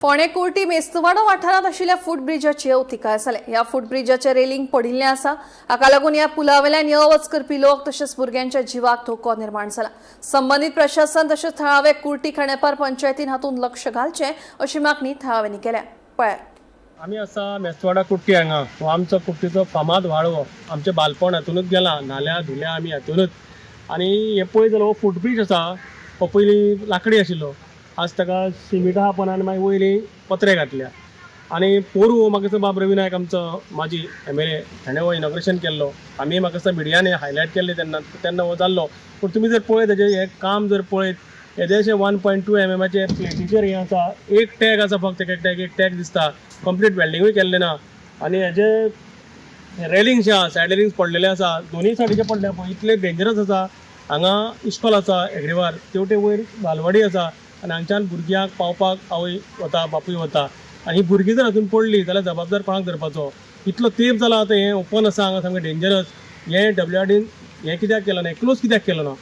फोंडें कुर्टी मेस्तुवाडो वाठारांत आशिल्ल्या फुटब्रिजाची अवतिकाय जाल्या. ह्या फुटब्रिजाचें रेलिंग पडिल्लें आसा. हाका लागून ह्या पुलावेल्यान यो वच करपी लोक तशेंच भुरग्यांच्या जिवाक धोको निर्माण जाला. संबंदीत प्रशासन तशेंच थळावे कुर्टी खांडेपार पंचायतीन हातूंत लक्ष घालचें अशी मागणी थळाव्यांनी केल्या. पळयात. आमी आसा मेस्तवाडा कुट्टी हांगा. हो आमचो कुट्टीचो फामाद व्हाळ. हो आमचें बालपण हातूनच गेलां. न्हाल्या धुल्या आमी हातूनच. आनी हें पळयत जाल्यार हो फुटब्रीज आसा. हो पयलीं लाकडी आशिल्लो, आज ताका सिमिटा आहा पण आनी मागीर वयली पत्रे घातल्या. आनी पोरूं म्हाका दिसता बाब रवी नायक आमचो माजी एमएलए हाणें हो इनॉग्रेशन केल्लो. आमी म्हाका दिसता मिडियान हायलायट केल्लें तेन्ना. तेन्ना हो जाल्लो. पूण तुमी जर पळयत, हेजें हें काम जर पळयत, येदेशें 1.2 एमएमाचे प्लेटीचेर हें आसा. एक टॅग आसा फक्त, एक टॅग, एक टॅग दिसता. कंप्लीट वेल्डिंगूय केल्लें ना. आनी हेजे रेलिंग्स जे आहा, सायड रेलिंग्स पडलेले आसा, दोनूय सायडीचे पडले पळय. इतले डेंजरस आसा. हांगा इश्कोल आसा एग्रीवार, तेवटे वयर बालवाडी आसा आनी हांगच्यान भुरग्यांक पावपाक आवय वता, बापूय वता. आनी ही भुरगीं जर हातून पडली जाल्यार जबाबदार कोणाक धरपाचो? इतलो तेंप जाला आतां हें ओपन आसा. हांगा सामकें डेंजरस. हें डब्ल्यू आर डीन हें कित्याक केलें ना? क्लोज कित्याक केलो ना?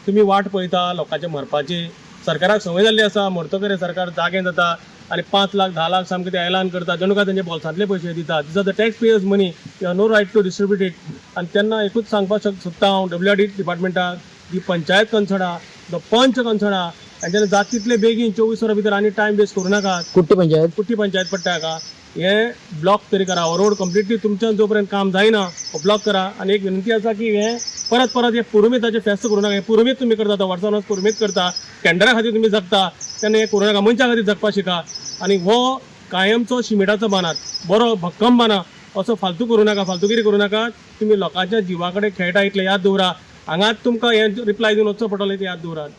तुमी वाट पळयता लोकांचे मरपाची? सरकाराक संवय जाल्ली आसा, मरतकर सरकार जागें जाता आनी 5 लाख, 10 लाख सामकें ते ऐलान करता, जणू काय तेंच्या बोल्सांतले पयशे दिता. These are the tax payers' money. You have no right to distribute it. आनी तेन्ना एकूच सांगपाक सोदता हांव डब्ल्यू आर डी डिपार्टमेंटाक, जी पंचायत कन्सर्न आहा, जो पंच कन्सर्न आहा, तेंच्यांनी जाता तितले बेगीन, 24 वरां भितर, आनी टायम वेस्ट करूं नाकात. कुट्टी पंचायत. कुट्टी पंचायत पडटा हाका. हें ब्लॉक तरी करा हो रोड कंप्लिटली. तुमच्यान जो पर्यंत काम जायना हो ब्लॉक करा. आनी एक विनंती आसा की हें परत परत हें पुरुमेताचें फेस्त करूं नाका. हें पुरुमेत तुमी करता, तो वर्सान वर्स पुरुमेत करता. टेंडरा खातीर तुमी जगता तेन्ना हें करूं नाका. मनशा खातीर जगपाक शिका आनी हो कायमचो शिमिटाचो बांदात, बरो भक्कम बांदा. असो फालतू करूं नाका, फालतुगिरी करूं नाका. तुमी लोकांच्या जिवा कडेन खेळटा इतलें याद दवरा. हांगाच तुमकां हें रिप्लाय दिवन वचचो पडटलो, इतलें याद दवरात.